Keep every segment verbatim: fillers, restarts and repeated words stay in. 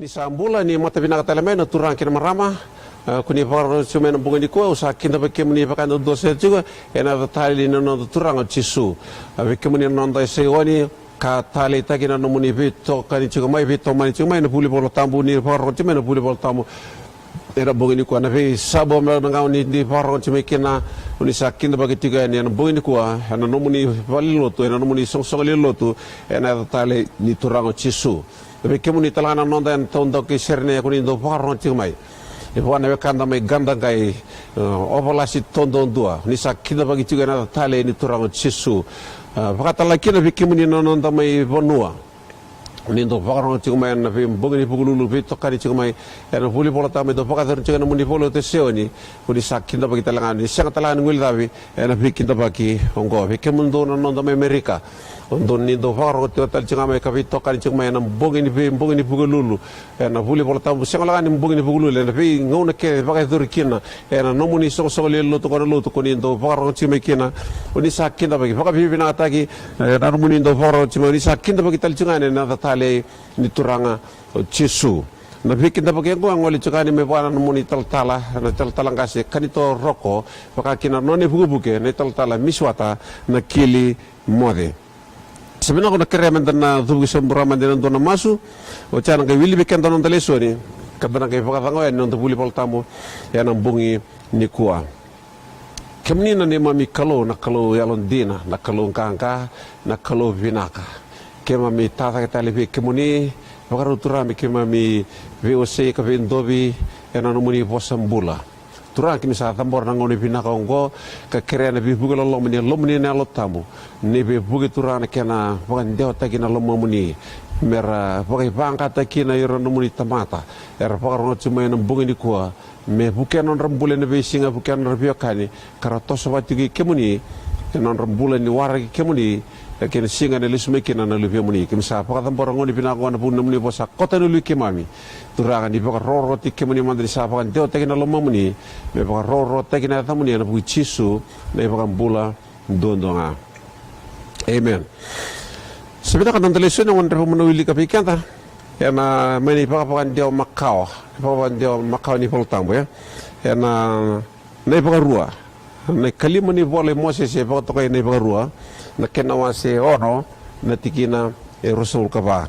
Ni sa bula, ni mata vinaka tale mai na turaga kei na marama, a, ko ni vakarorogo tiko mai ena bogi nikua. Au sa kidavaki kemuni vakayadudua sara tiko ena yaca talei ni noda Turaga o Jisu. A, vei kemuni na noda isaioni, ka taleitaki na nomuni veitokani tiko mai, veitomani tiko mai ena vuli Vola Tabu, ni vakarorogo tiko mai na vuli Vola Tabu ena bogi nikua. Na veisabu me na gauna ni vakarorogo tiko mai kina, o ni sa kidavaki tiko yani ena bogi nikua ena nomuni valenilotu, ena nomuni soqosoqo lewe ni lotu, ena yaca talei ni Turaga o Jisu. Vei kemuni tale ga na noda ena taudaku kei Serene, ko ni dau vakarorogo tiko mai. E vua na wekada mai Qadaqai, e, Ovalasi, Taudua, ni sa kidavaki tiko ena yaca talei ni Turaga o Jisu. E, vakatalega kina vei kemuni na noda mai vanua, ni dau vakarorogo tiko mai ena veibogi ni Vukelulu, veitokani tiko mai ena vuli Vola Tabu, me dau vakayacori tiko ena nomuni valenilotu e Saioni, ko ni sa kidavaki tale ga, ni sega tale ga ni guilecavi ena veikidavaki oqo. Vei kemudou na noda mai Amerika, o dou ni dau vakarorogo tiko tale tiko ga mai ka veitokani tiko mai ena bogi ni veibogi ni Vukelulu, ena vuli Vola Tabu, sega wale ga ni bogi ni Vukelulu, ena veigauna kece e vakayacori kina ena nomuni soqosoqo lewe ni lotu, ko na lotu ko ni dau vakarorogo tiko mai kina, o ni sa kidavaki, vakavinavinakataki, e, na nomuni dau vakarorogo tiko mai, o ni sa kidavaki tale tiko ga ena yaca talei ni Turaga o Jisu. Na veikidavaki oqo e gole tiko yani mai vua na nomuni talatala, na talatala qase Kanito Roko, vaka kina na nona ivukevuke na italatala Misiwata Nakilimoce. Sa vinaka, au na kerea meda na cuva ki Saburama, meda na dua na masu. Oti ya na qai wili vei keda na noda lesoni, ka da na qai vakacagau yani na noda vuli Vola Tabu ena bogi nikua. Kemuni na neimami Kalou, na Kalou yalodina, na Kalou qaqa, na Kalou vinaka. Keimami tacake tale vei kemuni, vakarau Turaga me keimami veiwasei ka veidovi ena nomuni vosa bula. Turaga, keimami sa cabora na gauna vinaka oqo, ka kerea na veivuke loloma ni Yalomuni na Yalo Tabu, ni veivuke Turaga na kena vakadewataki na lomamuni, me ra vakaivaqataki kina o ira na nomuni tamata era vakarorogo tiko mai ena bogi nikua, me vukea na nodra bula ena veisiga, vukea na nodra veiwekani, ka ra toso vata tiko kei kemuni ena nodra bula ni waraki kemuni, e, kei na siga ena lesu mai kina na Luvemuni. Keimami sa vakacabora na gauna vinaka oqo ena vuku ni nomuni vosa, koto na luvei keimami. Turaga, ni vakarokorokotaki kemuni mada, ni sa vakadewataki na lomamuni me vakarokorokotaki na yacamuni, ena vuku i Jisu na iVakabula duadua ga. Amen. Sa vinaka na noda lesoni, au gadreva meu na wilika vei keda ena mai na iVakavakadewa Makawa, iVakavakadewa Makawa ni Vola Tabu, e, ena Na iVakarua. Na ikalima ni ivola i Mosese e vakatokai na iVakarua, na kena wase ono, na tikina e ruasagavulu ka va.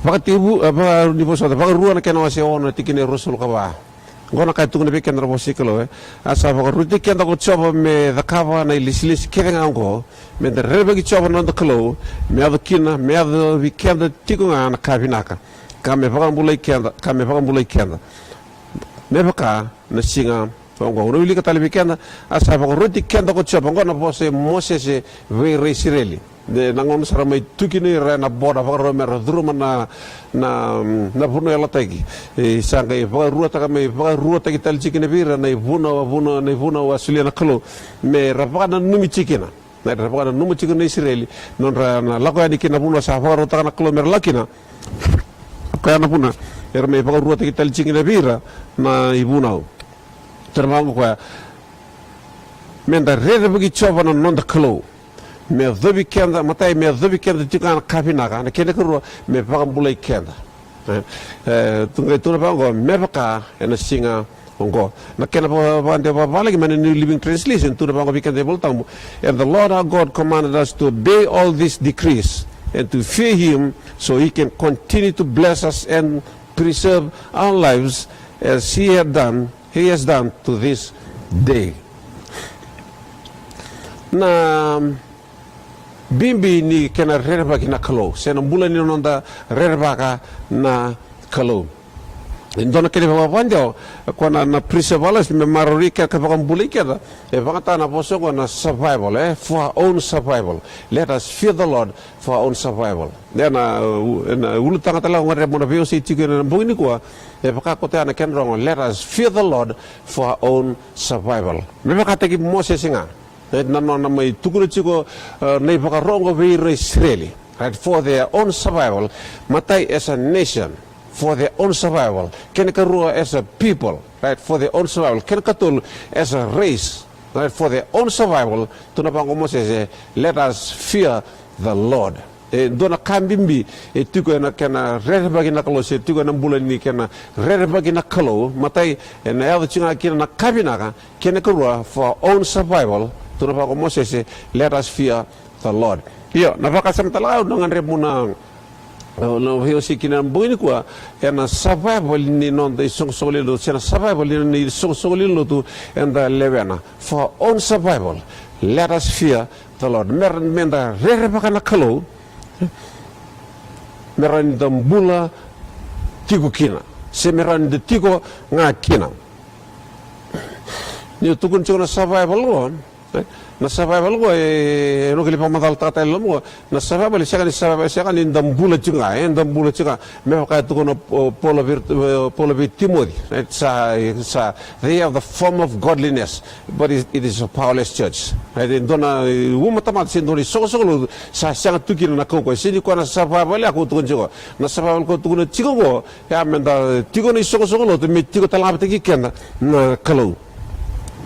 Vakatekivu, e, vaka, ni vosota, Vakarua na kena wase ono, na tikina e ruasagavulu ka va. Oqo na ka e tukuna vei keda na vosa ni Kalou, e: A sa vakaroti keda ko Jiova me cakava na ilesilesi kece ga oqo, meda rerevaki Jiova na noda Kalou, me yaco kina, me yacovi keda tiko ga na ka vinaka, ka me vakabulai keda, ka me vakabulai keda, me vaka na siga oqo. Au na wilika tale vei keda: A sa vakaroti keda ko Jiova. Oqo na vosa i Mosese vei ira na Isireli, de na gauna sa ra mai tu kina o ira ena boda, vakarau me ra curuma na, na, na vanua yalataki. E sa qai vakaruataka, mai vakaruataki tale tiko kina vei ira na ivunau, a vunau, na ivunau a solia na Kalou me ra vakananumi tiko kina. Na, era vakananuma tiko na Isireli, nodra na lako yani ki na vanua sa vakarautaka na Kalou me ra lako kina. Koya na vuna era mai vakaruataki tale tiko kina vei ira na ivunau. Tukuna vaqo o koya: Meda rerevaki Jiova na noda Kalou, me yacovi keda, matai, me yacovi keda tiko ga na ka vinaka, na kena ikarua, me vakabulai keda. E, e, tu qai tukuna vaqo: Me vaka ena siga oqo. Na kena vaka, vakadewa vakavalagi mai na New Living Translation, tukuna vaqo vei keda na iVola Tabu: And the Lord our God commanded us to obey all these decrees and to fear him, so he can continue to bless us and preserve our lives as he had done, he has done to this day. Na bibi ni kena rerevaki na Kalou, se na bula ni noda rerevaka na Kalou. E dua na kena ivakavakadewa, ko na, na preserve our lives, me maroroi keda ka vakabulai keda. E vakayagataka na vosa oqo na survival, e, for our own survival. Let us fear the Lord for our own survival. Ena, ena ulutaga tale ga au gadreva meu na veiwasei tiko ena bogi nikua, e vaka koto ya na kena rogo: Let us fear the Lord for our own survival. Me vakataki Mosese ga, e, na nona mai tukuna tiko, e, na ivakaro oqo vei ira na Isireli, right, for their own survival. Matai, as a nation, for their own survival. Kena ikarua, as a people, right, for their own survival. Kena ikatolu, as a race, right, for their own survival. Tukuna vaqo o Mosese: Let us fear the Lord. E dua na ka bibi e tiko ena kena rerevaki na Kalou, se tiko ena bula ni kena rerevaki na Kalou. Matai, ena yaco tiko ga kina na ka vinaka. Kena karua, for our own survival, tukuna vaqo o Mosese, let us fear the Lord. Io, na vakasama tale ga au na gadreva meu na, na veiwasei kina ena bogi nikua, ena survival ni noda isoqosoqo lewe ni lotu, se na survival ni noda isoqosoqo lewe ni lotu eda lewena. For our own survival, let us fear the Lord. Me, meda rerevaka na Kalou, me rawa ni da bula tiko kina, se me rawa ni da tiko ga kina. Ni o tukuna tiko na survival qo, e, na survival qo, e, e noqu lai vakamacalataka tale loma qo, na survival e sega ni survival, e sega ni da bula tiko ga, e, da bula tiko ga. Me vaka e tukuna o Paula vei, e, Paula vei Timoci, e, sa, sa, they have the form of godliness, but it, it is a powerless church. E, e dua na, e, uma tamata se dua na isoqosoqo lotu sa sega tu kina na kaukaua. Sega ni koya na survival ya ko tukuna tiko. Na survival ko tukuna tiko qo, ia meda tiko na isoqosoqo lotu, me tiko tale ga vata kei keda na Kalou.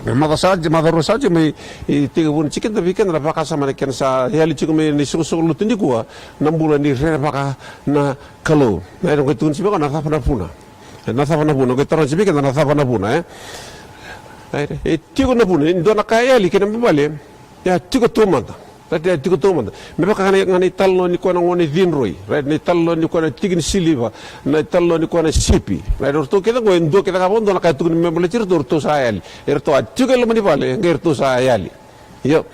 Na macawa sa oti, macawa rua sa oti mai, e, tekivuna tiko keda vei keda na vakasama na kena sa yali tiko mai na isoqosoqo lotu nikua na bula ni rerevaka na Kalou. Na, e, na qai tukuna tiko vei koya na cava na vuna. E, na cava na vuna, qai taroga tiko vei keda na cava na vuna, e. E, e tiko na vuna, e dua na ka e yali kei na ibalebale, e a tiko taumada. Right, e a tiko taumada. Me vaka ga na, ga na italanoa ni koya na gone cidroi, right, na italanoa ni koya na tiki ni siliva, na italanoa ni koya na sipi. Right, o ratou kece qo e dua kece ga vakadua na ka e tukuni me baleti iratou, o ratou sa yali. E ratou a tiko e loma ni vale, qai ratou sa yali. Io,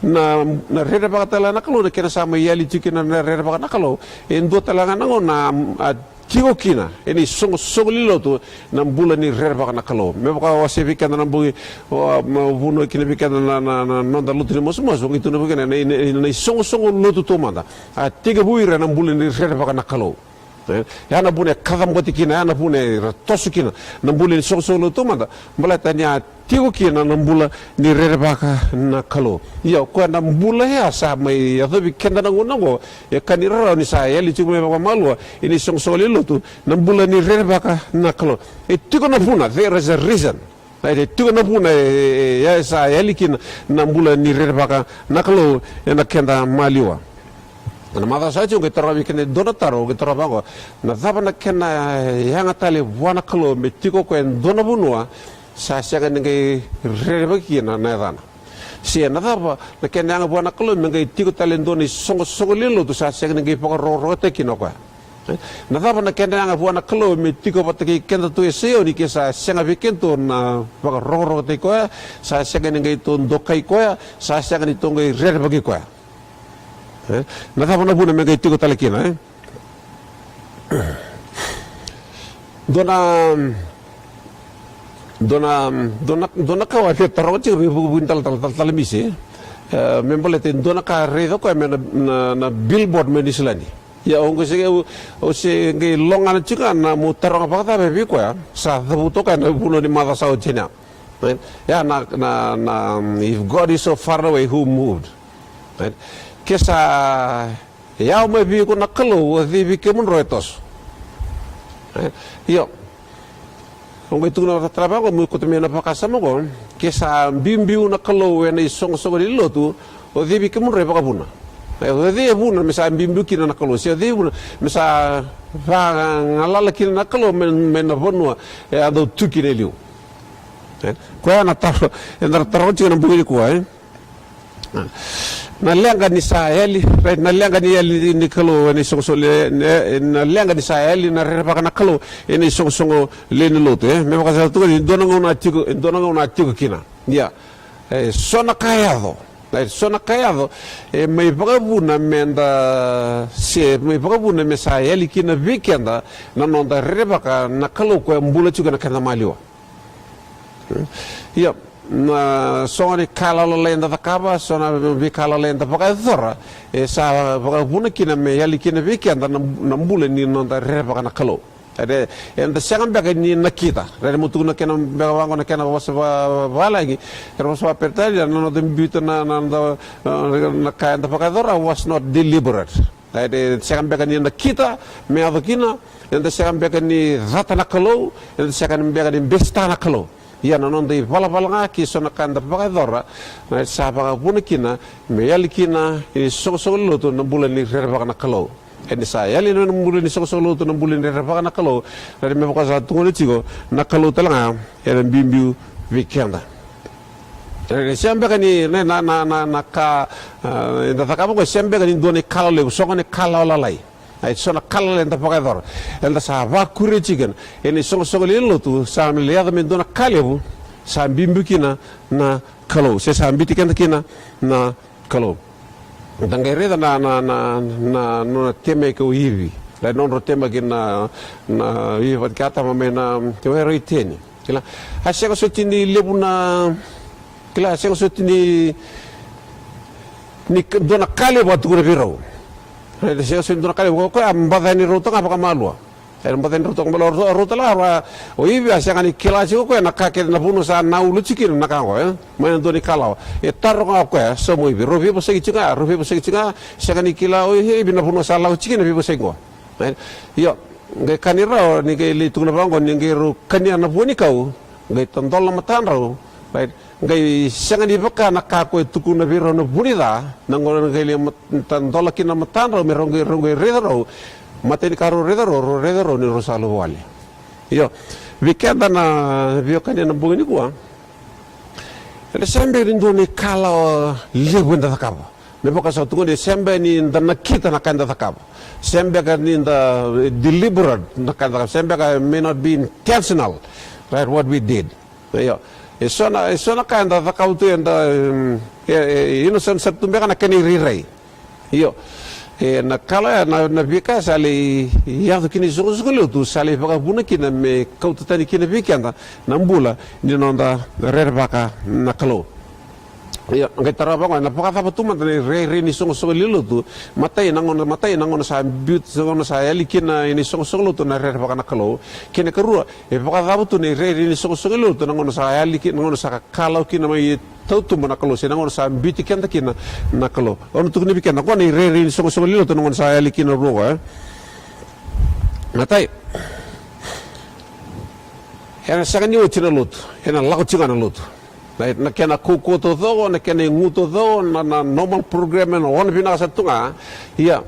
na, na rerevaka tale ga na Kalou, na kena sa mai yali tiko kina na rerevaka na Kalou, e dua tale ga na gauna a tiko kina ena isoqosoqo lewe ni lotu na bula ni rerevaka na Kalou. Me vaka au wasea vei keda na bogi, au a, ma, vunau kina vei keda na, na, na noda lotu ni masumasu, au qai tukuna vei keda na, na, na isoqosoqo lotu taumada a tekivu ira ena bula ni rerevaka na Kalou. E, ya na vuna e kacabote kina, ya na vuna era toso kina na bula ni soqosoqo lotu taumada, baleta ni a tiko kina na bula ni rerevaka na Kalou. Ia, o koya na bula ya sa mai yacovi keda na gauna oqo, e ka ni rarawa ni sa yali tiko mai vakamalua ena isoqosoqo lewe ni lotu na bula ni rerevaka na Kalou. E tiko na vuna, there is a reason. Right, e tiko na vuna e, e, e, e sa yali kina na bula ni rerevaka na Kalou ena keda maliwa. Na macawa sa oti au qai taroga vei keda e dua na taro, au qai taroga vaqo, na cava na kena yaga tale vua na Kalou me tiko o koya e dua na vanua sa sega ni qai rerevaki kina na yacana? Se na cava na kena yaga vua na Kalou me qai tiko tale e dua na isoqosoqo lewe ni lotu sa sega ni qai vakarokorokotaki kina o koya? E? Na cava na kena yaga vua na Kalou me tiko vata kei kedatou e Saioni ke sa sega vei kedatou na vakarokorokotaki koya, sa sega ni qai tou dokai koya, sa sega ni tou qai rerevaki koya? E? Na cava na vuna me qai tiko tale kina, e? Dua na, dua na, dua na, dua na ka au a via taroga tiko vei vukevuke ni talatala, talatala Misi, e, me baleta e dua na ka a raica o koya mai na, na, na billboard mai Niusiladi. Ia au qai se, au, au se qai logona tiko ga na meu taroga vakacava vei koya, sa cavuta o koya na vunau ni macawa sa oti yani. Right? Ia na, na, na, if God is so far away, who moved? Right? Ke sa yawa mai vei iko na Kalou, o cei vei kemudrau e toso? Right? Io. Au qai tukuna vata tale vaqo, meu kauta mai na vakasama oqo, ke sa biubiu na Kalou ena isoqosoqo lewe ni lotu, o cei vei kemudrau e vakavuna? E, o cei e vuna me sa biubiu kina na Kalou? Se o cei e vuna me sa vagalala kina na Kalou mai, mai na vanua e a dau tu kina e liu? E, koya na taro eda na taroga tiko ena bogi nikua, e? Na leqa ni sa yali, right, na leqa ni yali ni Kalou ena isoqosoqo le, ne, na leqa ni sa yali na rerevaka na Kalou ena isoqosoqo lewe ni lotu, e? Me vaka sa tukuni, e dua na gauna a tiko, e dua na gauna a tiko kina. Ia, e, so na ka e yaco, right, so na ka e yaco e mai vakavuna meda, se mai vakavuna me sa yali kina vei keda na noda rerevaka na Kalou koya bula tiko ena keda maliwa. Ia, na so ni ka lalai eda cakava, so na veika lalai eda vakayacora, e sa vakavuna kina me yali kina vei keda na, na bula ni noda rerevaka na Kalou. Eda, eda sega beka ni nakita. Eda mo tukuna kena beka vaqo na kena vosa va, valagi, kena vosa vaperitania, na noda biuta na, na, na, na ka eda vakayacora was not deliberate. Eda sega beka ni nakita me yaco kina, eda sega beka ni cata na Kalou, eda sega beka ni besetaka na Kalou. Ia na noda ivalavala ga kei so na ka eda vakayacora, na sa vakavuna kina me yali kina ena isoqosoqo ni lotu na bula ni rerevaka na Kalou. Ena sa yali na bula ni isoqosoqo lotu na bula ni rerevaka na Kalou, na me vaka sa tukuna tiko, na Kalou tale ga ena biubiu vei keda. E sega beka ni na, na, na, na, na ka, ah, eda cakava qo, e sega beka ni dua na ikalawa levu, so ga na ikalawa lalai. Ai, so na ka lalai eda vakayacora. Eda sa vakuria tiko kina ena isoqosoqo lewe ni lotu, sa na lai yaco me dua na ka levu, sa biubiu kina na Kalou, se sa biuti keda kina na Kalou. Da qai raica na, na, na, na, nona temaki o Ivi. Rai nodrau temaki na, na Ivi vata kei Atama mai na, ke wai rau i Iteni. Kila, a sega soti ni levu na, kila, a sega soti ni, ni k-, dua na ka levu a tukuna vei rau. Rai, a sega soti ni dua na ka levu, o koya a baca yani rau toka ga vakamalua. Era baca yani rau toka ga vakamalua, rau, rau tale ga, rau, o Ivi a sega ni kila tiko o koya na ka kece, na vanua sa na ulu tiko kina na ka qo, e? Mai na dua na ikalawa. E taro ga o koya, sauma o Ivi, rau veivosaki tiko ga, rau veivosaki tiko ga, sega ni kila o Ivi na vanua sa lako tiko kina na veivosaki qo. Right? Io, qai kani rau, ni qai lai tukuna vaqo, ni qai rau kania na vuanikau, qai tadola na matadrau, right? Qai sega ni vaka na ka ko e tukuna vei rau na vunica, na gauna qai lai mat-, tadola kina na matadrau, me rau qai, rau qai raica rau, matai ni ka rau raica rau, rau raica rau ni rau sa luvawale. Io, vei keda na veiwekani ena bogi nikua, ena sega beka ni dua na ikalawa levu eda cakava. Me vaka sa tukuni, sega beka ni da nakita na ka eda cakava. Sega beka ni da, eh, deliberate na ka eda cakava. Sega beka, may not be intentional, right, what we did. Io. E so na, e so na ka eda cakava tu eda, em, e, e, innocent sara tu beka na kena irairai. Io. E, na kalawa ya, na, na veika sa lai yaco kina isoqosoqo lotu, sa lai vakavuna kina me kauta tani kina vei keda na bula ni noda rerevaka na Kalou. Io, qai taro vaqo, ena vakacava tu mada na irairai ni soqosoqo lewe ni lotu? Matai na gauna, matai na gauna sa biuta, na gauna sa yali kina ena isoqosoqo lotu na rerevaka na Kalou. Kena ikarua, e vakacava tu na irairai ni soqosoqo lewe ni lotu na gauna sa yali kina, na gauna sa kakalawa kina mai tautuba na Kalou, se na gauna sa biuti keda kina na Kalou. Au na tukuna vei keda, qo na irairai ni soqosoqo lewe ni lotu na gauna sa yali kina na rua qo, e? Matai, ena sega ni oti na lotu, ena lako tiko ga na lotu. Na, na kena kaukauwa taucoko, na kena igu taucoko, na, na normal program ena ono vinaka sara tu ga. Ia,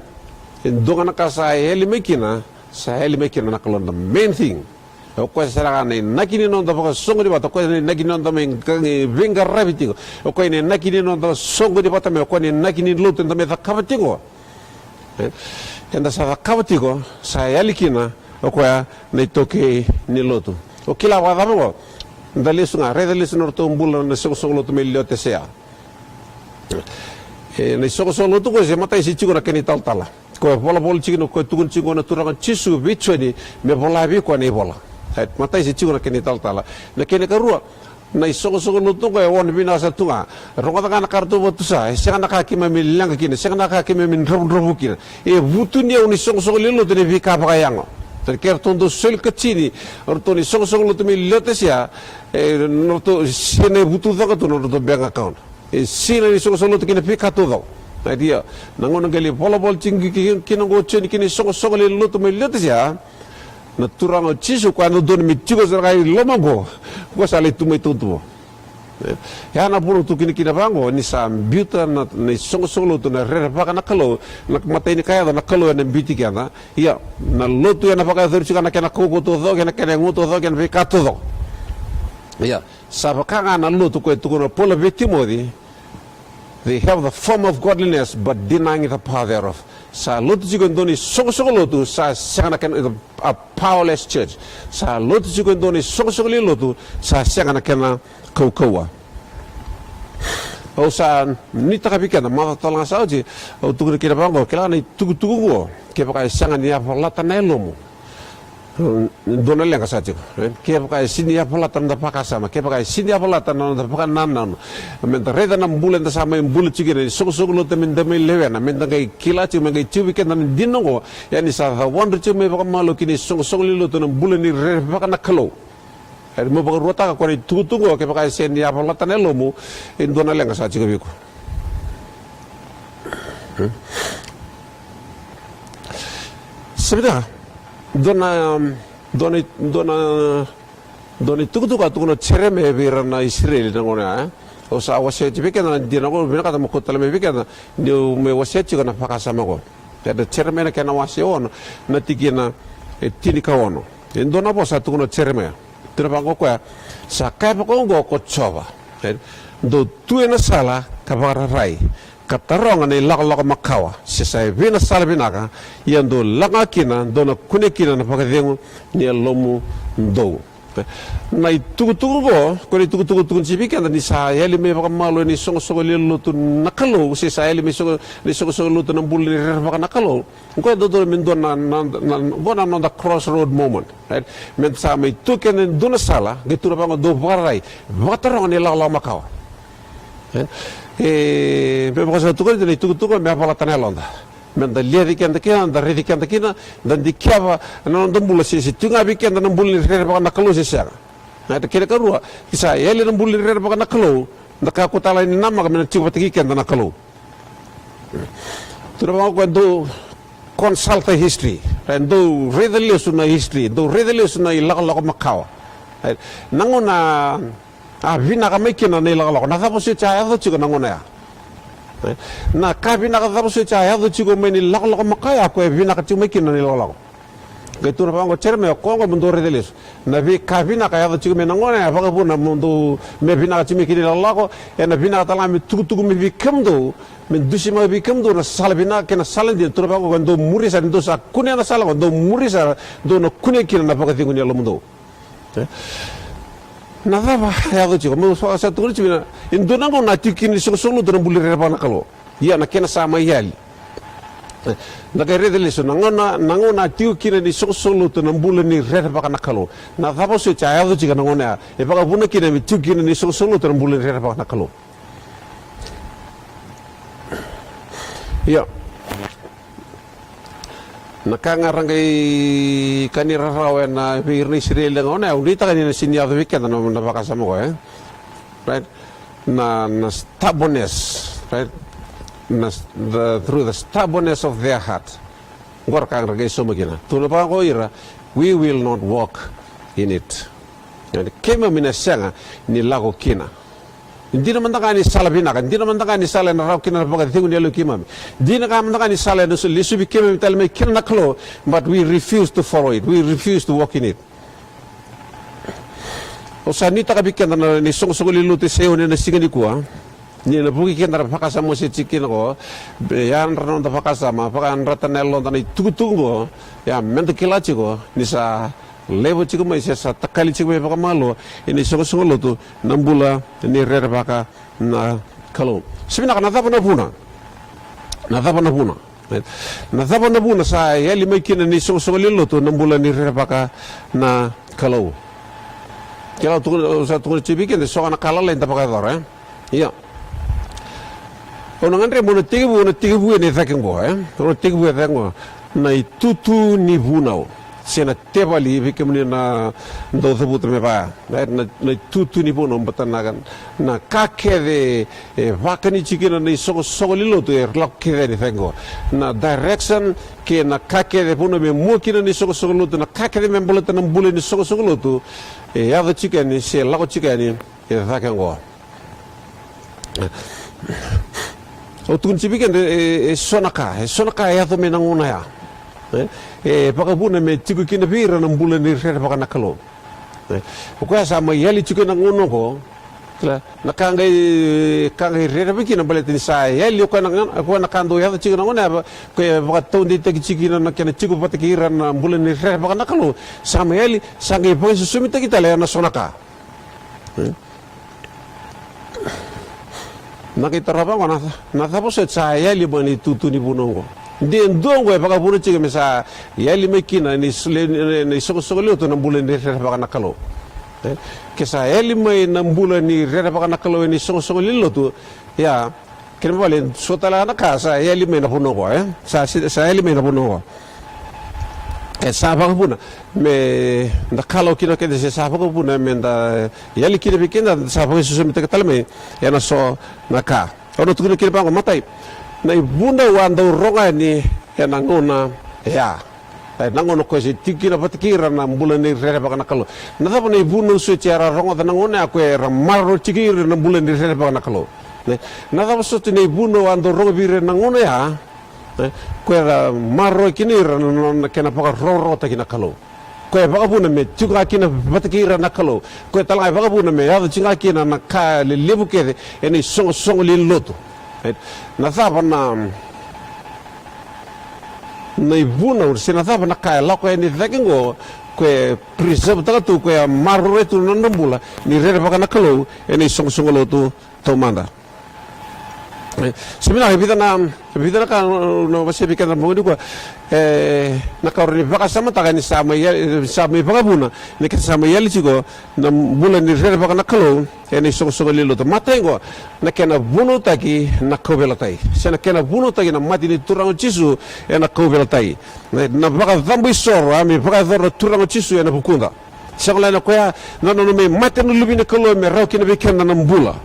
e dua ga na ka sa yali mai kina, sa yali mai kina na Kalou, the main thing. O koya sara ga na inaki ni noda vakasoqoni vata, o koya na inaki ni noda mai qa-, veiqaravi tiko. O koya na inaki ni noda soqoni vata mai, o koya na inaki ni lotu eda mai cakava tiko. E, eda sa cakava tiko, sa yali kina o koya na itaukei ni lotu. O kila vakacava qo? Da lesu ga, raica lesu na nodratou bula na isoqosoqo lotu mai Leotesea. E, na isoqosoqo lotu qo, se matai se tiko na kena italatala. Koya volavola tiko kina, koya tukuna tiko na Turaga o Jisu vei Joni me vola vei koya na ivola. E, matai se tiko na kena italatala. Na kena ikarua, na isoqosoqo lotu qo e ono vinaka sara tu ga. Rogoca ga na ka ratou vakatusa, e sega na ka keimami leqa kina, e sega na ka keimami dravudravua kina. E vutuniyau na isoqosoqo lewe ni lotu ena veika vakayago. Ke ratou dau soli katini o ratou na isoqosoqo lotu mai Leotesea, e, na ratou sega ni vutucoqa tu na nodratou bank account. E sega na isoqosoqo lotu kei na veika taucoko. Ia, na gauna qai lai volavola tiko kina qo o Joni kei na isoqosoqo lewe ni lotu mai Leotesea, na Turaga o Jisu, koya dodonu me tiko sara ga i loma qo, qo sa lai tu mai tautuba. E, ya na vuna au tukuna kina vaqo, ni sa biuta na, na isoqosoqo lotu na rerevaka na Kalou, na matai ni ka yaco na Kalou ena biuti keda. Ia, na lotu ena vakayacori tiko ga na kena kaukauwa taucoko, kei na kena igu taucoko, kei na veika taucoko. Ia, sa vaka ga na lotu koya e tukuna o Paula vei Timoci, they have the form of godliness but denying the power thereof. Sa lotu tiko e dua na isoqosoqo lotu, sa sega na kena, a powerless church. Sa lotu tiko e dua na isoqosoqo lewe ni lotu, sa sega na kena kaukauwa. Au sa nuitaka vei keda, macawa tale ga sa oti, au tukuna kina vaqo, kila na itukutuku qo, kevaka e sega ni yavalata na yalomu, dua na leqa sa tiko, e? Kevaka e sega ni yavalata na noda vakasama, kevaka e sega ni yavalata na noda vakanananu, meda raica na bula eda sa mai bula tiko kina, na isoqosoqo lotu meda mai lewena, meda qai kila tiko, me qai tiko vei keda na dina oqo, ia ni sa cawadru tiko mai vakamalua ki na isoqosoqo lewe ni lotu na bula ni rerevaka na Kalou. E, meu vakaruataka ko na itukutuku oqo, kevaka e sega ni yavalata na yalomu, e dua na leqa sa tiko vei iko. Hmm? Sa vinaka, dua na, dua na, dua na, Dua na itukutuku a tukuna o Jeremaia vei ira na Isireli na gauna ya, e? Au sa wasea oti vei keda na dina qo, vinakata mo kauta tale mai vei keda, niu mai wasea tiko na vakasama qo. Eda Jeremaia na kena wase ono, na tikina e tinikaono. E dua na vosa a tukuna o Jeremaia. Tukuna vaqo o koya, sa kaya vaqo o Jiova, e? Dou tu ena sala ka vakararai, ka taroga na ilakolako makawa, se sa evei na sala vinaka, ia dou lako ga kina, dou na kunea kina na vakacegu ni yalomudou. Na itukutuku qo, ko na itukutuku tukuni tiko vei keda ni sa yali mai vakamalua ena isoqosoqo lewe ni lotu na Kalou, se sa yali mai soqo, na isoqosoqo lotu na bula ni rerevaka na Kalou. Qo e dodonu me dua na, na, na, qo na noda crossroad moment, right? Me sa mai tu keda e dua na sala, qai tukuna vaqo, dou vakararai, vakataroga na ilakolako makawa. E, e, me vaka sa tukuni na itukutuku, me a valata na yaloda. Me da liaci keda kina, da raici keda kina, da dikeva na noda bula se, se tu ga vei keda na bula ni rerevaka na Kalou se sega. Na kena ikarua, ke sa yali na bula ni rerevaka na Kalou, da kakua tale ni namaka me na tiko vata kei keda na Kalou. Tukuna vaqo o koya, dou consult history, e, dou raica lesu na history, dou raica lesu na ilakolako makawa. E, na gauna a vinaka mai kina na ilakolako, na cava soti a yaco tiko na gauna ya? E, na ka vinaka cava soti a yaco tiko mai na ilakolako makawa ya, ko e vinaka tiko mai kina na ilakolako? Qai tukuna vaqo o Jeremaia, o koya qo mo dou raica lesu. Na veika vinaka e yaco tiko mai na gauna ya, vakavuna mo dou, me vinaka tiko mai kina na ilakolako, ena vinaka tale ga me tukutuku mai vei kemudou, me dusimaka vei kemudou na sala vinaka kei na sala dina. Tukuna vaqo, dou muria sara, ni dou sa kunea na sala qo, dou muria sara, dou na kunea kina na vakacegu ni yalomudou. E? Na cava e yaco tiko? Meu sa, sa tukuna tiko vei na, e dua na gauna a tiko kina na isoqosoqo lotu na bula ni rerevaka na Kalou. Ia na kena sa mai yali. E, da qai raica lesu na gauna, na gauna a tiko kina na isoqosoqo lotu na bula ni rerevaka na Kalou. Na cava soti a yaco tiko na gauna ya, e vakavuna kina me tiko kina na isoqosoqo lotu na bula ni rerevaka na Kalou? Ia. Na ka ga ra qai kani rarawa ena vei ira na Isireli na gauna ya, au nuitaka ni na sini yaco vei keda na, na vakasama qo, e? Right? Na, na stubbornness, right? Na, the, through the stubbornness of their heart. Qo ra ka ga ra qai sauma kina. Tukuna vaqo o ira, we will not walk in it. Keimami na sega ni lako kina. Dina mada ga ni sala vinaka, dina mada ga ni sala ena rawa kina na vakacegu ni yalo i keimami. Dina ga mada ga ni sala ena so, lesuvi keimami tale mai kina na Kalou, but we refuse to follow it, we refuse to walk in it. Au sa nuitaka vei keda na, na isoqosoqo lewe ni lotu e Saioni ena siga nikua, ni na vuki keda na vakasama se tiko kina qo, me yadra na noda vakasama, vakayadrata na yaloda na itukutuku qo, ia meda kila tiko ni sa laiva tiko mai se sa takali tiko mai vakamalua ena isoqosoqo lotu na bula ni rerevaka na Kalou. Se vinaka, na cava na vuna? Na cava na vuna? Na cava na vuna sa yali mai kina na isoqosoqo lewe ni lotu na bula ni rerevaka na Kalou? Kila, au tukuna, au sa tukuna tiko vei keda, so ga na ka lalai da vakayacora, e? Ia. Au na gadreva meu na tekivu, na tekivu ena i cake qo, e? Au na tekivu e cake qo. Na itutu ni vunau. Se na tevali, vei kemuni na dau cavuta me vaya. Right? Na, na itutu ni vunau, baleta na, na ka kece e vakani tiko kina na isoqosoqo lewe ni lotu e lako kece yani i cake qo. Na direction kei na ka kece e vanua me mua kina na isoqosoqo lotu, na ka kece me baleta na bula ni isoqosoqo lotu, e yaco tiko yani, se lako tiko yani e cake qo. Au tukuna tiko vei keda, e, e so na ka, e so na ka e yaco mai na gauna ya. E, e vakavuna me tiko kina vei ira na bula ni rerevaka na Kalou. E, o koya sa mai yali tiko ena gauna oqo. Kila, na ka qai, ka qai rerevaki kina baleta ni sa yali o koya na, o koya na ka dau yaco tiko na gauna ya, o koya e vakataudeitaki tiko kina na kena tiko vata kei ira na bula ni rerevaka na Kalou. Sa mai yali, sa qai vakaisosomitaki tale ena so na ka. E? Na qai taroga qo, na, na cava soti sa yali mai na itutu ni vunau oqo? De dua oqo e vakavuna tiko me sa yali mai kina ni, ni, ni, ni isoqosoqo lewe ni lotu na bula ni rerevaka na Kalou. E? Ke sa yali mai na bula ni rerevaka na Kalou ena isoqosoqo lewe ni lotu, ia, kena ibalebale, so tale ga na ka sa yali mai na vanua oqo, e? Sa, sa yali mai na vanua oqo. E sa vakavuna me da kalawa kina o keda, se sa vakavuna me da yali kina vei keda, da sa vakaisosomitaki tale mai ena so na ka. Au na tukuna kina vaqo, matai, na ivunau a dau rogo yani ena gauna ya. E, na gauna o koya se tiko kina vata kei ira na bula ni rerevaka na Kalou. Na cava na ivunau soti era rogoca na gauna ya o koya era maroroi tiko ira na bula ni rerevaka na Kalou? Ne? Na cava soti na ivunau a dau rogo vei ira na gauna ya? E, o koya era maroroi kina ira na, na, na kena vakarokorokotaki na Kalou. O koya e vakavuna me tiko ga kina vata kei ira na Kalou. O koya tale ga e vakavuna me yaco tiko ga kina na ka lelevu kece ena isoqosoqo lewe ni lotu. E, na cava na na ivunau se na cava na ka e lako yani cake oqo, o koya e preserve-taka tu, o koya e maroroi tu na nodra bula ni rerevaka na Kalou ena isoqosoqo lotu taumada. E, se vinaka, e vica na, vica na ka na, na wasea vei keda na bogi nikua. E, na ka o rawa ni vakasamataka ni sa mai ya-, sa mai vakavuna ni keda sa mai yali tiko na bula ni rerevaka na Kalou ena isoqosoqo lewe ni lotu. Matai oqo, na kena vunautaki na kauveilatai, se na kena vunautaki na mate ni Turaga o Jisu ena kauveilatai. Na, na vakacabo isoro a me vakayacora na Turaga o Jisu ena vukuda. Sega wale ni o koya na nona mai mate na Luve ni Kalou me rawa kina vei keda na bula,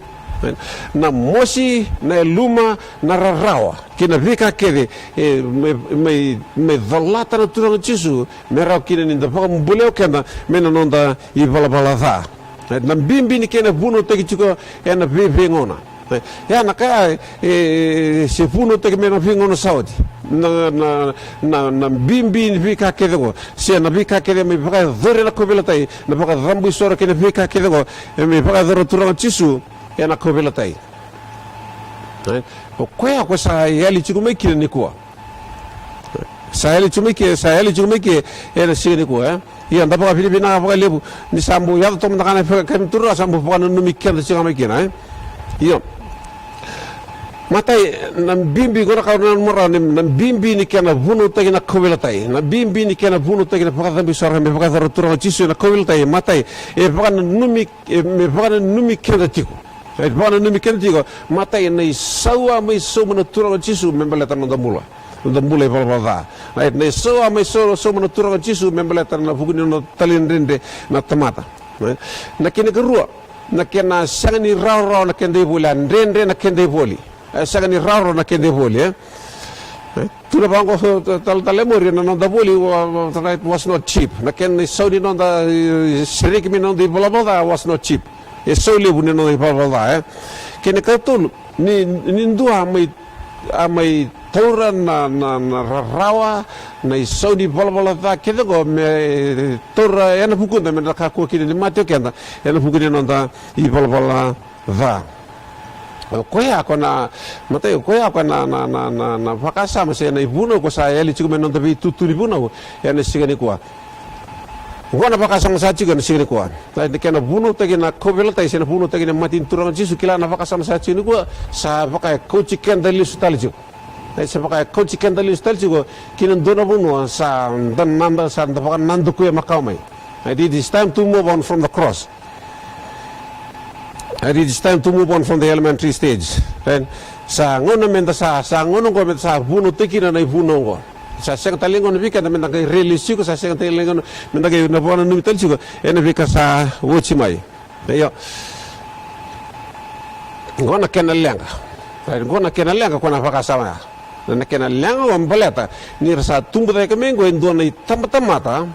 na mosi, na yaluma, na rarawa kei na veika kece, e, me, me, me colata na Turaga o Jisu me rawa kina ni da vakabulai o keda mai na noda ivalavala ca. E, na bibi ni kena vunautaki tiko ena veiveigauna. E, ia na ka ya, e, se vunautaki mai na veigauna sa oti. Na, na, na, na bibi ni veika kece oqo, se na veika kece mai vakayacori ena kauveilatai, na vakacabo isoro kei na veika kece oqo, e, mai vakayacora na Turaga o Jisu ena kauveilatai. E, o koya ko sa yali tiko mai kina nikua. Sa yali tiko mai ke, sa yali tiko mai ke ena siga nikua, e? Ia, da vakavinavinaka vakalevu ni sa bau yaco toka mada ga na veiwekani ni Turaga, sa bau vakananumi keda tiko ga mai kina, e? Io. Matai, na bibi, qo na ka au nanuma rawa, na, na bibi ni kena vunautaki na kauveilatai, na bibi ni kena vunautaki na vakacabo isoro me vakayacora na Turaga o Jisu ena kauveilatai. Matai, e vakananumi, e, me vakananumi keda tiko. E vakananumi keda tiko, matai, na isau a mai sauma na Turaga o Jisu me baleta na noda bula, noda bula ivalavala ca. Right? Na isau a mai sau-, sauma na Turaga o Jisu me baleta na vuku ni nona talaidredre na tamata. Right? Na kena ikarua, na kena sega ni rawarawa na keda ivoli, a dredre na keda ivoli. E sega ni rawarawa na keda ivoli, e? E, tu na vaqo, e, talatala e muri, na noda voli wa-, wa-, right, was not cheap. Na kena isau ni noda, e, sereki mai na noda ivalavala ca was not cheap. E sau levu ni noda ivalavala ca, e? Kena ikatolu, ni, ni dua a mai, a mai taura na, na, na rarawa, na isau ni valavala ca kece oqo me taura ena vukuda me da kakua kina ni mate o keda ena vuku ni noda ivalavala ca. O koya ko na, matai, o koya ko na, na, na, na, na vakasama se na ivunau ko sa yali tiko mai na noda veitutu ni vunau ena siga nikua. Oqo na vakasama sa tiko ena siga nikua. Na kena vunautaki na kauveilatai se na vunautaki na mate ni Turaga o Jisu, kila na vakasama sa tiko nikua, sa vaka e kauti keda lesu tale tiko. E, sa vaka e kauti keda lesu tale tiko ki na dua na vanua sa da nada, sa da vakanadakuya makawa mai. And it is time to move on from the cross. And it is time to move on from the elementary stage. And sa gauna me da sa, sa gauna oqo me da sa vunautaki kina na ivunau oqo. Sa sega tale ni gauna vei keda me da qai railesuka, sa sega tale ni gauna me da qai na vakananumi tale tiko ena veika sa oti mai. Io. Oqo na kena leqa. Right, oqo na kena leqa ko na vakasama ya. Na kena leqa oqo baleta ni ra sa tubu cake mai oqo e dua na itabatamata.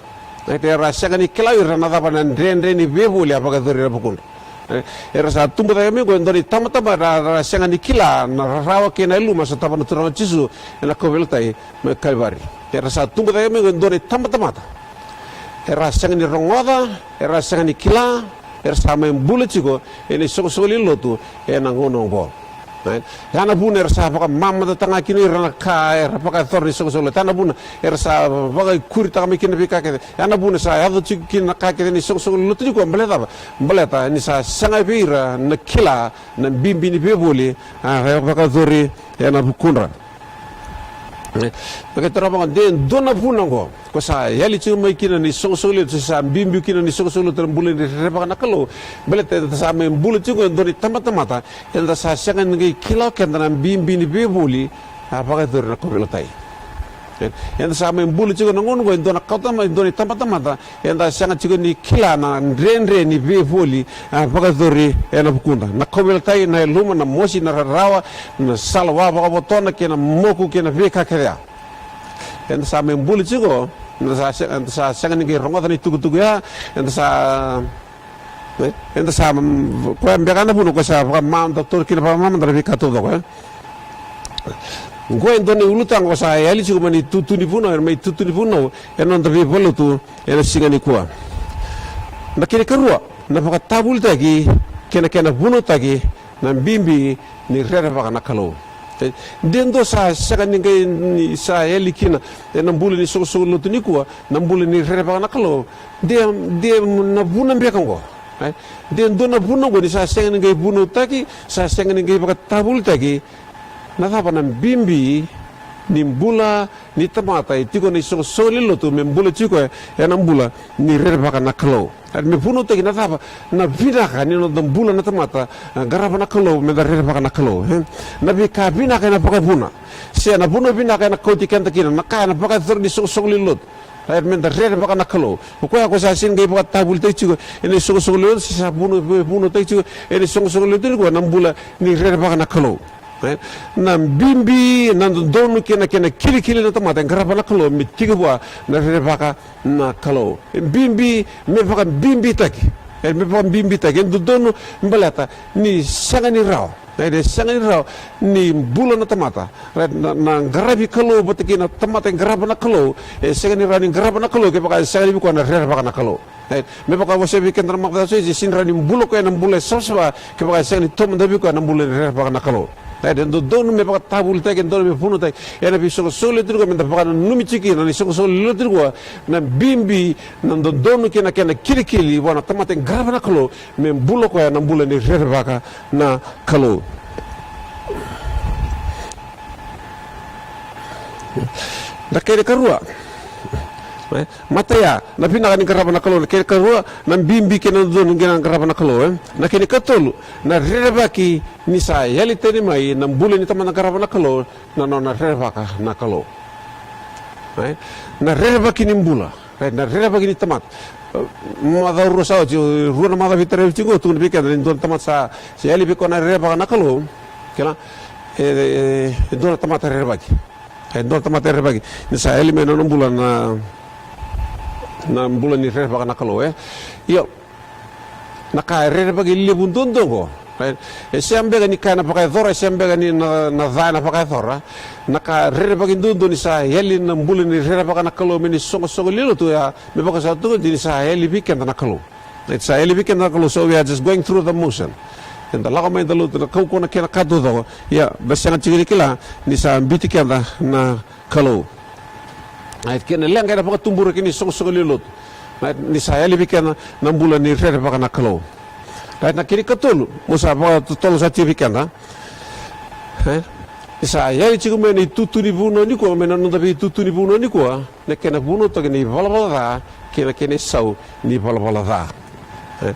Right, era sega ni kila o ira na cava na dredre ni veivoli a vakayacori ena vukudra. Right, era sa tubu cake mai oqo e dua na itabatamata, ra, ra sega ni kila na rarawa kei na yaluma sa sotava na Turaga o Jisu ena kauveilatai mai Kalivari. Era sa tubu cake mai oqo e dua na itabatamata. Era sega ni rogoca, era sega ni kila, era sa mai bula tiko ena isoqosoqo lewe ni lotu ena gauna oqo. Right? Ya na vuna era sa vakamamadataka ga kina o ira na ka era vakayacora na isoqosoqo lewe ni lotu. Ya na vuna era sa vakaikuritaka mai kina na veika kece. Ya na vuna sa yaco tiko kina na ka kece ni isoqosoqo lewe ni lotu nikua, baleta cava? Baleta ni sa sega vei ira na kila na bibi ni veivoli a vakayacori ena vukudra. E, na qai taroga vaqo, de dua na vuna oqo ko sa yali tiko mai kina na isoqosoqo lewe ni lotu, sa biubiu kina na isoqosoqo lewe ni lotu ena bula ni rerevaka na Kalou. Baleta eda sa mai bula tiko e dua na itabatamata, eda sa sega ni qai kila o keda na bibi ni veivoli a vakayacori ena kauveilatai. E, eda sa mai bula tiko ena gauna oqo e dua na kautama, e dua na itabatamata, eda sega tiko ni kila na dredre ni veivoli a vakayacori ena vukudra. Na kauveilatai, na yaluma, na mosi, na rarawa, na sala wa vakavotona kei na moku kei na veika kece ya. Eda sa mai bula tiko Eda sa sega, eda sa sega ni qai rogoca na itukutuku ya. Eda sa, e, eda sa, mm, koya beka na vuna koya sa vakamamada, taura kina vakamamada na veika taucoko, e. Oqo e dua na ulutaga ko sa yali tiko mai na itutu ni vunau, mai itutu ni vunau ena noda veivalotu ena siga nikua. Na kena ikarua, na vakatavulitaki kei na kena vunautaki na bibi ni rerevaka na Kalou. E, de dua sa sega ni qai ni sa yali kina ena bula ni soqosoqo lotu nikua na bula ni rerevaka na Kalou. De, de na vuna beka oqo. E, de dua na vuna oqo ni sa sega ni qai vunautaki, sa sega ni qai vakatavulitaki na cava na bibi ni bula ni tamata e tiko na isoqosoqo lewe ni lotu me bula tiko ena bula ni rerevaka na Kalou. Ia me vunautaki na cava na vinaka ni noda bula na tamata, e, qarava na Kalou, meda rerevaka na Kalou, e? Na veika vinaka ena vakavuna, se na vuna vinaka ena kauti keda kina, na ka ena vakayacora ni soqosoqo lewe ni lotu. Ia meda rerevaka na Kalou. O koya ko sa sega ni qai vakatavulitaki tiko ena isoqosoqo lewe ni lotu, se sa vuna, vunautaki tiko ena isoqosoqo lewe ni lotu nikua na bula ni rerevaka na Kalou. E, na bibi, na dodonu kei na kena kilikili na tamata e qarava na Kalou me tiko vua na rerevaka na Kalou. E bibi me vakabibitaki. E, me vakabibitaki. E dodonu baleta ni sega ni rawa. E, ni sega ni rawa ni bula na tamata. Right? Na, na qaravi Kalou vata kei na tamata e qarava na Kalou. E sega ni rawa ni qarava na Kalou kevaka e sega ni vei koya na rerevaka na Kalou. Right? Me vakavosa vei keda na macawa sa oti, e sega ni rawa ni bula o koya na bula e savasava kevaka e sega ni taumada vei koya na bula ni rerevaka na Kalou. Right? E dodonu me vakatavulitaki, e dodonu me vunautaki ena veisoqosoqo lewe ni lotu nikua, meda vakananumi tiko kina na isoqosoqo lewe ni lotu nikua, na bibi, na dodonu kei na kena kilikili vua na tamata e qarava na Kalou me bula o koya na bula ni rerevaka na Kalou. Na kena ikarua. E, mata ya, na vinaka ni qarava na Kalou, na kena ikarua, na bibi kei na dodonu ni qarava na Kalou, e. Na kena ikatolu, na rerevaki ni sa yali tani mai na bula ni tamata qarava na Kalou, na nona rerevaka na Kalou. E, na rerevaki ni bula. Right, na rerevaki ni tamata. E, macawa rua sa oti, rua na macawa veitarai oti qo, tukuna vei keda ni dua na tamata sa, sa yali vei koya na rerevaka na Kalou. Kila, e, e, e dua na tamata rerevaki. E dua na tamata rerevaki. Ni sa yali mai na nona bula na, na bula ni rerevaka na Kalou, e. Io. Na ka e rerevaki levu duadua oqo. E, e sega beka ni ka ena vakayacora, e sega beka ni na, na ca ena vakayacora. Na ka rerevaki duadua ni sa yali na bula ni rerevaka na Kalou mai na isoqosoqo lewe ni lotu ya, me vaka sa tukuni ni sa yali vei keda na Kalou. E, sa yali vei keda na Kalou, so we are just going through the motion. Eda lako mai, da lotu, da kaukauwa na kena ka taucoko. Ia, da sega tiko ni kila ni sa biuti keda na Kalou. Ia, kena leqa ena vakatubura kina isoqosoqo lewe ni lotu. Ia, ni sa yali vei keda na bula ni rerevaka na Kalou. Ia, na kena ikatolu, meu sa vakatotolo sara tiko vei keda. Ia, ni sa yali tiko mai na itutu ni vunau nikua, mai na noda veitutu ni vunau nikua, na kena vunautaki na ivalavala ca kei na kena isau ni valavala ca. Ia.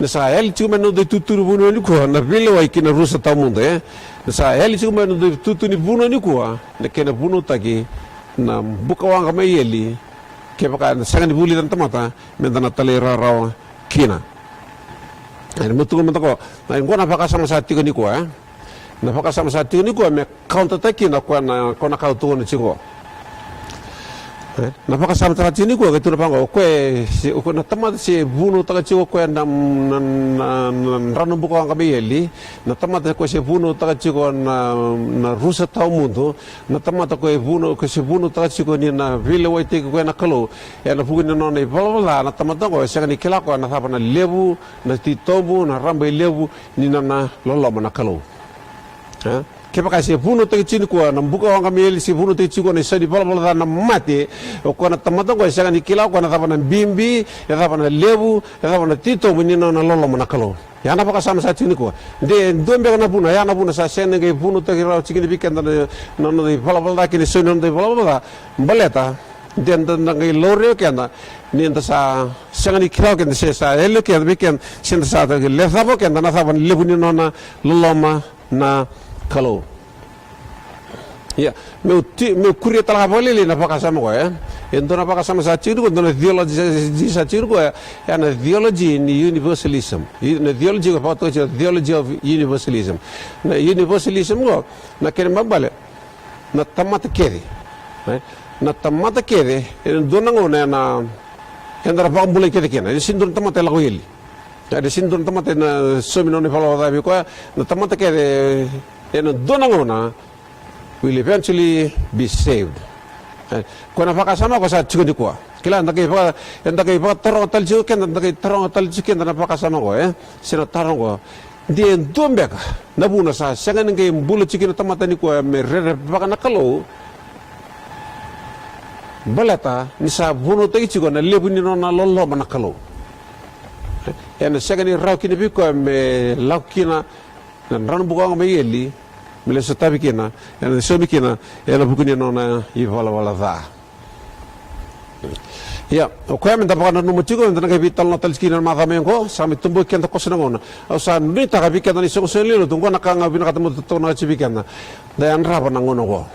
Ni sa yali tiko mai na noda itutu ni vunau nikua na veilewai kei na rusa tawamudu, e. Ni sa yali tiko mai na noda itutu ni vunau nikua na kena vunautaki na buka waqa mai eli, kevaka eda sega ni vulica na tamata meda na talairawarawa kina. Ia, meu tukuna mada qo, ia, oqo na vakasama sa tiko nikua, e. Na vakasama sa tiko nikua me kauntataki kina o koya na, o koya na ka au tukuna tiko. E, na vakasama sa tiko nikua, qai tukuna vaqo, o koya se, o koya na tamata se vunautaka tiko o koya na, na, na, na drano buka waqa mai eli, na tamata o koya se vunautaka tiko na, na rusa tawamudu, na tamata o koya e vunau, o koya se vunautaka tiko ni na veilewaitaki koya na Kalou ena vuku ni nona ivalavala ca, na tamata oqo e sega ni kila o koya na cava na levu, na titobu, na rabailevu ni nona loloma na Kalou. E? Kevaka se vunautaki tiko nikua na buka waqa mai eli, se vunautaki tiko na isau ni valavala ca, na mate, o koya na tamata oqo e sega ni kila o koya na cava na bibi, e cava na levu, e cava na titobu ni nona loloma na Kalou. Ia na vakasama sa tiko nikua. De dua beka na vuna, ia na vuna sa sega ni qai vunautaki rawa tiko kina vei keda na, na noda ivalavala ca kei na isau ni noda ivalavala ca. Baleta de da, da qai laurai o keda ni da sa sega ni kila o keda, se sa yali o keda vei keda, se da sa lecava o keda na cava na levu ni nona loloma na Kalou. Ia, meu ti, meu kuria tale ga vakalailai na vakasama oqo, e. E dua na vakasama sa tiko nikua, dua na theology sa tiko nikua, e, na theology ni universalism. I, na theology oqo vakatoka tiko, theology of universalism. Na universalism oqo, na kena ibalebale, na tamata kece. E? Na tamata kece, ena dua na gauna ena, eda na vakabulai kece kina. Ena sega ni dua na tamata e lako i eli. E, ena sega ni dua na tamata ena saumi na nona ivalavala ca vei koya. Na tamata kece, ena dua na gauna, will eventually be saved. E, koya na vakasama koya sa tiko nikua. Kila, eda qai vaka, eda qai vakataroga tale tiko keda, eda qai taroga tale tiko keda na vakasama koya, e? Se na taro koya. De dua beka na vuna sa sega ni qai bula tiko kina na tamata nikua me rerevaka na Kalou? Baleta ni sa vunautaki tiko na levu ni nona loloma na Kalou. Ena sega ni rawa kina vei koya me lako kina na drano bukawaqa mai eli, me lai sotavi kina, ena saumi kina ena vuku ni nona ivalavala ca. Ia, o koya meda vakananuma tiko, meda na qai veitalanoa tale tiko kina na macawa mai oqo, sa mai toboki keda koso na gauna. Au sa nuitaka vei keda na isoqosoqo lewe ni lotu, oqo na ka ga vinakata meu tautaunaka tiko vei keda. Da yadrava na gauna oqo.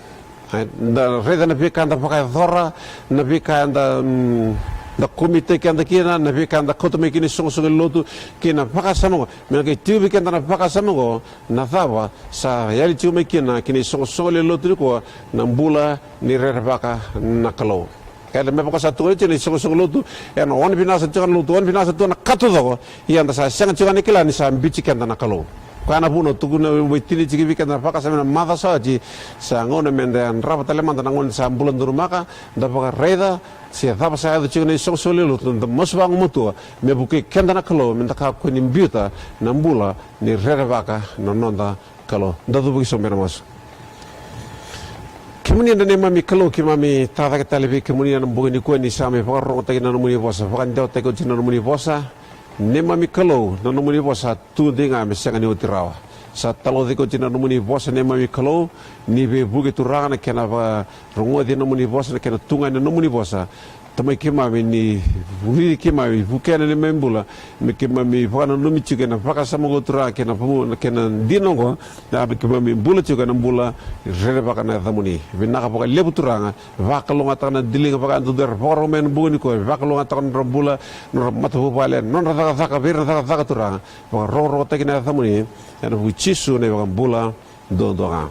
Ai, da raica na veika eda vakayacora, na veika eda, mm, da komitaki keda kina, na veika eda kauta mai kina isoqosoqo lewe ni lotu, kei na vakasama oqo. Me na qai tiko vei keda na vakasama oqo, na cava sa yali tiko mai kina, kina isoqosoqo lewe ni lotu nikua, na bula ni rerevaka na Kalou. Keda me vaka sa tukuni tiko na isoqosoqo lotu, ena one vinasa tiko na lotu, one vinasa tiko na ka taucoko, ia eda sa sega tiko ni kila ni sa biuti keda na Kalou. Koya na vuna tukuna, au mai tini tiko vei keda na vakasama ena macawa sa oti, sa gauna meda yadrava tale mada na gauna sa bula durumaka, da vakaraica se cava sa yaco tiko na isoqosoqo lewe ni lotu, da masu vagumatua me vukei keda na Kalou, meda kakua ni biuta na bula ni rerevaka na noda Kalou. Da cuva ki sobu ena masu. Kemuni na neimami Kalou, keimami tacake tale vei kemuni ena bogi nikua ni sa mai vakarorogotaki na nomuni vosa, vakadewataki oti na nomuni vosa. Neimami Kalou, na nomuni vosa tu dei ga me sega ni oti rawa. Sa talaucaki oti na nomuni vosa, neimami Kalou, ni veivuke Turaga na kena vakarogoci na nomuni vosa, na kena tu ga ena nomuni vosa. Tamai keimami, ni vukei keimami, vukea na neimami bula, me keimami vakananumi tiko ena vakasama oqo Turaga, kei na vamu, na kena dina oqo, na me keimami bula tiko ena bula rerevaka na yacamuni. Vinaka vakalevu Turaga, vakalougatataka na diliga vakayadudua era vakarau mai ena bogi nikua, vakalougatataka na nodra bula, na nodra matavuvale, na nodra cakacaka, vei ira na cakacaka Turaga, vakarokorokotaki na yacamuni, ena vuku i Jisu na iVakabula duadua ga.